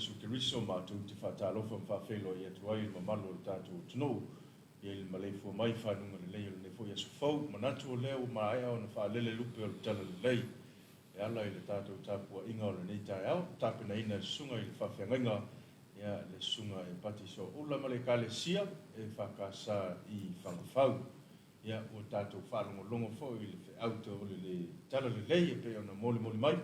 Iesu Keriso matou te faatalofa ma faafeiloai atu ai i le mamalu o le tatou atunuu i le maleifua mai i fanuga lelei o lenei foi aso fou. Manatu o lea ua maea ona faalele lupe o le tala lelei e ala i le tatou tapuaiga o lenei taeao, tapenaina e le Susuga i le Faafeagaiga ia le Susuga e Pati Sooula ma le Ekalesia EFKS i Fagafau. Ia, ua tatou faalogologo foi i le feau o le tala lelei e pei ona molimoli mai,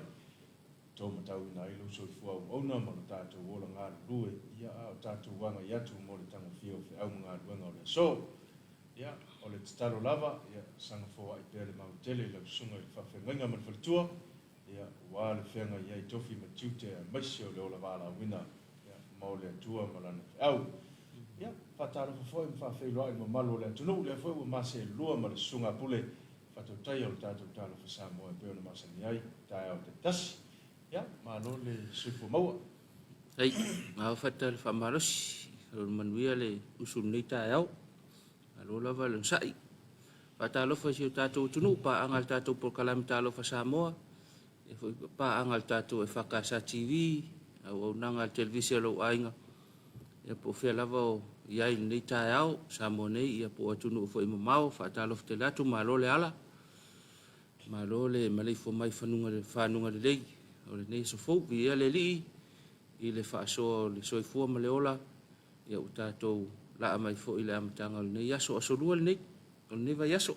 tou matauina ai lou soifua auauna ma lo tatou ola galulue, ia, a o tatou agai atu mo le tagofia o feau ma galuega o le aso. Ia, o le tatalo lava, ia, saga foai pea le mau tele i lau susuga i le faafeagaiga ma le faletua, ia, aua le feagai ai tofi ma tiute aemaise o le ola valaauina, ia, ma o le Atua ma Lana feau. Ia, faatalofa foi ma faafeiloai i le mamalu o le atunuu, lea foi ua maseelua ma le Susuga a Pule Faatautaia o le tatou Talofa Samoa e pei ona masani ai, taeao taitasi. Ia, malo le soifua maua. Ei, malo faafetai le faamalosi, o le manuia le usu i lenei taeao. Malo lava le onosai. Faatalofa i si o tatou atunuu, paaga a le tatou polokalame Talofa Samoa, e foi paaga a le tatou EFKS TV, auaunaga a le televise a lou aiga, ia po o fea lava o i ai i lenei taeao, Samoa nei, ia po o atunuu foi mamao, faatalofa tele atu, malo le ala, malo le maleifua mai fanuga, fanuga lelei o lenei aso fou. Viia le Alii i le faasoa o le soifua ma le ola, ia ua tatou laa mai foi i le amataga o lenei aso, aso lua lenei, o lenei vaiaso.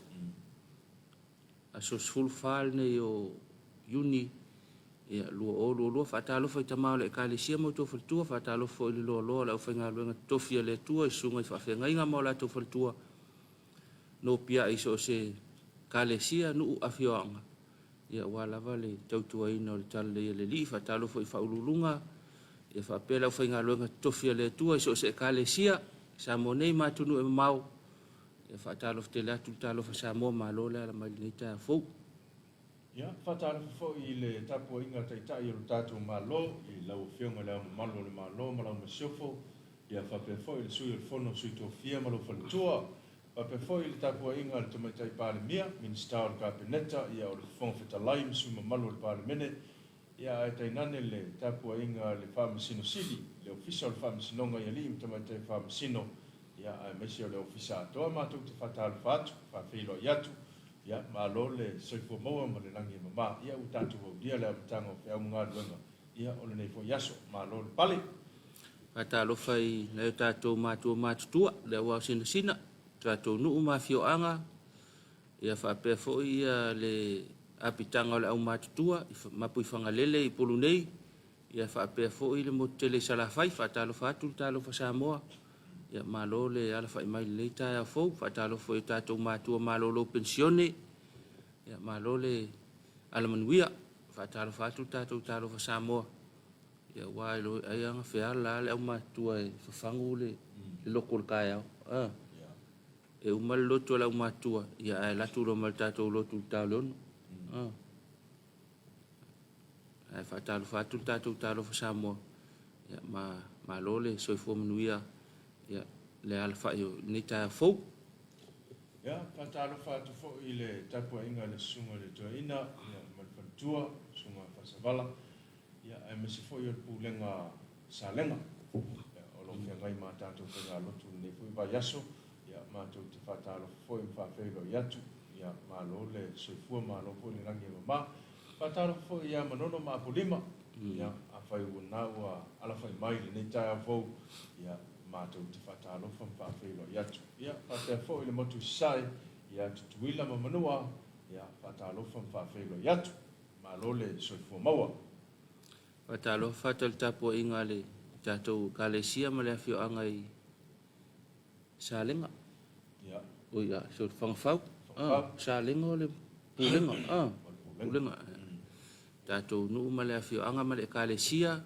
Aso 14 lenei o Iuni, ia, 2022. Faatalofa i tama o le Ekalesia ma outou faletua, faatalofa foi i le loaloa o le aufaigaluega totofi a le Atua i susuga i faafeagaiga ma o latou faletua, nopiai i so o se Ekalesia, nuu, afioaga, ia, aua lava le tautuaina o le Talalelei a le Alii. Faatalofa foi i faauluuluga, ia faapea le aufaigaluega totofi a le Atua i so o se Ekalesia i Samoa nei ma atunuu e mamao. Ia faatalofa tele atu le Talofa Samoa, malo le ala mai lenei taeao fou. Ia, faatalofa foi i le tapuaiga a Taitai o lo tatou Malo, i lau Afioga i Le Ao Mamalu o le Malo ma lau Masiofo, ia faapea foi le Sui o le Fono a Sui Tofia ma lou Faletua, faapea foi le tapuaiga a le Tamaitai Palemia, Minisita o le Kapeneta, ia o le Fofoga Fetalai ma sui mamalu o le Palemene, Ia, ae tainane le tapuaiga a le Faamasino Sili, le Ofisa o le Faamasinoga i Alii ma Tamaitai Faamasino, ia, aemaise o le Ofisa atoa matou te faatalofa atu, faafeiloai atu, ia, malo le soifua maua ma le lagi e mama. Ia, ua tatou aulia le amataga o feau ma galuega, ia, o lenei foi aso. Malo le pale. Faatalofa i nai o tatou matua matutua, le auao sinasina, tatou nuu ma afioaga, Ia faapea foi le apitaga o le aumatutua i Mapuifagalele i Upolu nei, ia faapea foi le motu tele i Salafai. Faatalofa atu le Talofa Samoa. Ia malo le alafai mai i lenei taeao fou. Faatalofa foi i o tatou matua malolo penisione. Ia malo le alamanuia. Faatalofa atu le tatou Talofa Samoa. Ia aua e lo ai aga feala lava le aumatutua e fafagu le loto o le taeao. Ah. E uma le lotu a le aumatua, ia ae alu atu loa ma le tatou lotu i le ta o le ono. Ah. Ae faatalofa atu le tatou Talofa Samoa. Ia, ma, malo le soifua manuia, ia, le alafai o lenei taeao fou. Ia, faatalofa atu foi i le tapuaiga a le Susuga i le Toeaina, ia, ma le faletua, Susuga Faasavala, ia, aemaise foi o le Pulega Salega, ia, o lo o feagai ma a tatou faigalotu i lenei foi vaiaso. Ia, matou te faatalofa foi ma faafeiloai atu. Ia, malo le soifua, malo foi le lagi e mama. Faatalofa foi ia Manono ma Apolima. Ia, afai ua na ua alafai mai i lenei taeao fou, ia, matou te faatalofa ma faafeiloai atu. Ia, faapea foi le motu i Sasae, ia Tutuila ma Manua, ia, faatalofa ma faafeiloai atu. Malo le soifua maua. Faatalofa atu i le tapuaiga a le tatou Ekalesia ma le afioaga i Salega. Ia. Oi a, so Fagafau. Ah, Salega o le Pulega. Ah, Pulega. Tatou nuu ma le afioaga ma le Ekalesia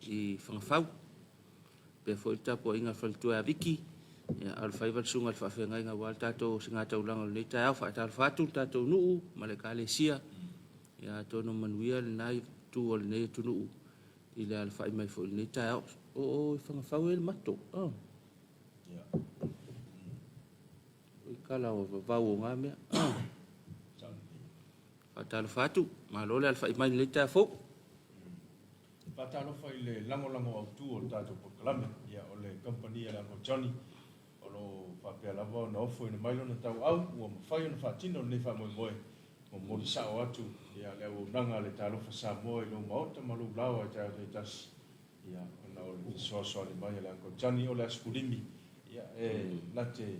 i Fagafau. Pea foi le tapuaiga a le faletua ia Viki. Ia, a o le faiva le susuga i le faafeagaiga aua le tatou osogataulaga o lenei taeao. Faatalofa atu le tatou nuu ma le Ekalesia. Ia, atonu manuia lena itu o lenei atunuu i le alafai mai foi i lenei taeao. O o i Fagafau e le mato. Oh. Ia. O i kala o vavau o ngā mea. Ah. Faatalofa atu, malo le alafai mai i lenei taeao fou. Faatalofa i le lagolago autu o le tatou polokalame, ia o le kamupani a le Uncle Johnny o lo o faapea lava ona ofoina mai lona tauau ua mafai ona faatino lenei faamoemoe momoli sao atu ia le auaunaga a le Talofa Samoa i lou maota ma lou laoa i taeao taitasi ia ona o le fesoasoani mai a le Uncle Johnny o le Asikulimi ia e na te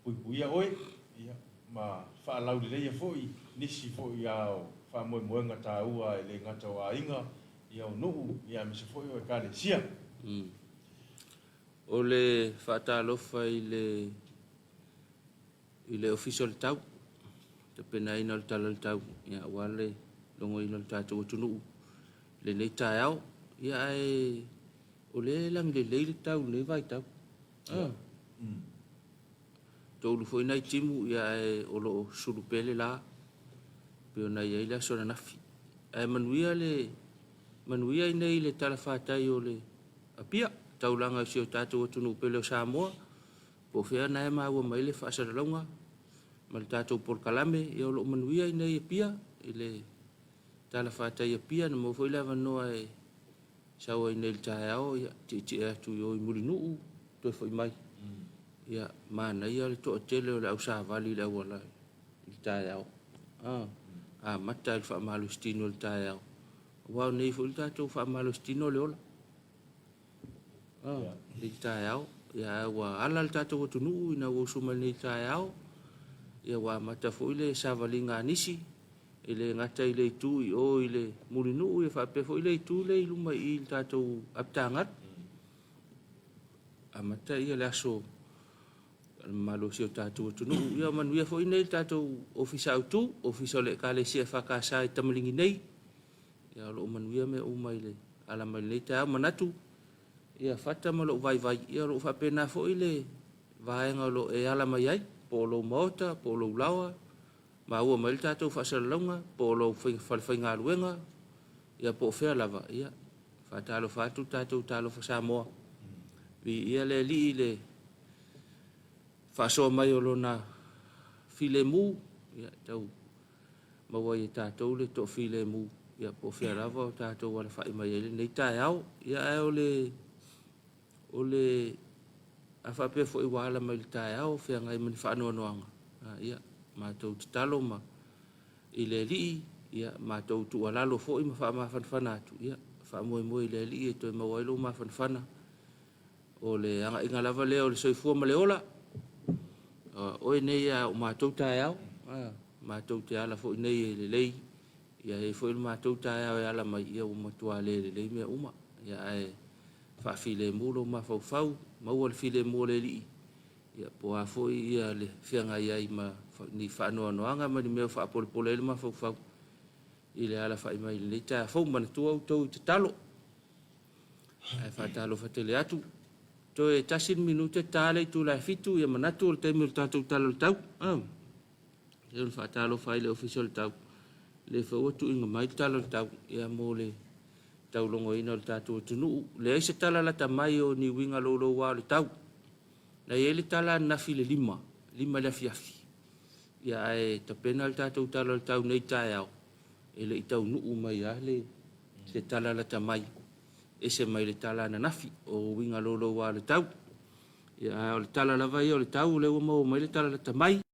puipuia oe ia ma faalauleleia foi nisi foi a o faamoemoega taua e le gata o aiga ia o nuu ia aemaise foi o Ekalesia. O le faatalofa i le i le Ofisa o le Tau, tapenaina o le Tala o le Tau, ia, aua le logoina o le tatou atunuu i lenei taeao. Ia, ae o lea e lagilelei le tau i lenei vaitau. Ah. Toulu foi nai timu, ia, ae o lo o sulu pea le la, pei ona i ai le aso ananafi. Ae manuia le manuia i nei le talafatai o le Apia, taulaga i si o tatou atunuu pele o Samoa. Po o fea na e maua mai le faasalalauga ma le tatou polokalame, ia o lo o manuia i nei Apia, i le talafatai Apia, na maua foi le avanoa e sau ai nei i le taeao, ia tietie atu i o i Mulinuu, toe foi mai. Ia, manaia le toatele o le ausavali i le auala i le taeao. Ah, amata i le faamalositino i le taeao. Aua o nei foi le tatou faamalositino o le ola. Ah, i le taeao. Ia, ae ua ala le tatou atunuu ina ua usu mai nei taeao. Ia, ua amata foi le savaliga a nisi, e le gata i le itu i o i le Mulinuu, ia faapea foi le itu lea i luma i i le tatou Apitagalu. Amata ia le aso le mamalu o si o tatou atunuu. Ia manuia foi nei le tatou ofisa autu, ofisa o le Ekalesia EFKS i Tamaligi nei. Ia o lo o manuia mea uma i le ala mai lenei taeao. Manatu, ia Fata ma lou vaivai, ia o lo o faapena foi le vaega o lo o e ala mai ai, po o lou maota, po o lou laoa, maua mai le tatou faasalalauga, po o lou falefaigaluega, ia po o fea lava, ia faatalofa atu le tatou Talofa Samoa. Viia le Alii i le faasoa mai o lona filemu, ia tau maua ai e tatou le toafilemu, ia po o fea lava o tatou alafai mai ai lenei taeao. Ia ae o le o le a faapea foi ua ala mai le taeao feagai ma ni faanoanoaga, ia matou tatalo ma i le Alii, ia matou tuualalo foi ma faamafanafana atu, ia faamoemoe i le Alii e toe maua ai lou mafanafana. O le agaiga lava lea o le soifua ma le ola. Oe nei a o matou taeao, matou te ala foi nei e lelei, ia e i ai foi le matou taeao e ala mai, ia ua matua le lelei mea uma. Ia ae faafilemu lou mafaufau, maua le filemu o le Alii, ia po o a foi ia le feagai ai ma ni faanoanoaga ma ni mea o faapolepole ai le mafaufau i le alafai mai i lenei taeao fou. Manatua outou i tatalo. Ae faatalofa tele atu. Toe tasi le minute ta le itula e 7, ia manatu o le taimi o le tatou Tala o le Tau. Ah. Lea o le faatalofa ai le Ofisa o le Tau. Le foi ua tuuina mai le Tala o le Tau ia mo le taulogoina o le tatou atunuu. Leai se tala lata mai o ni uiga louloua o le tau. Na i ai le tala ananafi i le 5, 5 i le afiafi. Ia ae tapena le tatou Tala o le Tau nei taeao, e le i taunuu mai lava le se tala lata mai, ese mai le tala ananafi o uiga louloua o le tau. Ia ae o le tala lava ia o le tau, o lea ua maua mai le tala lata mai.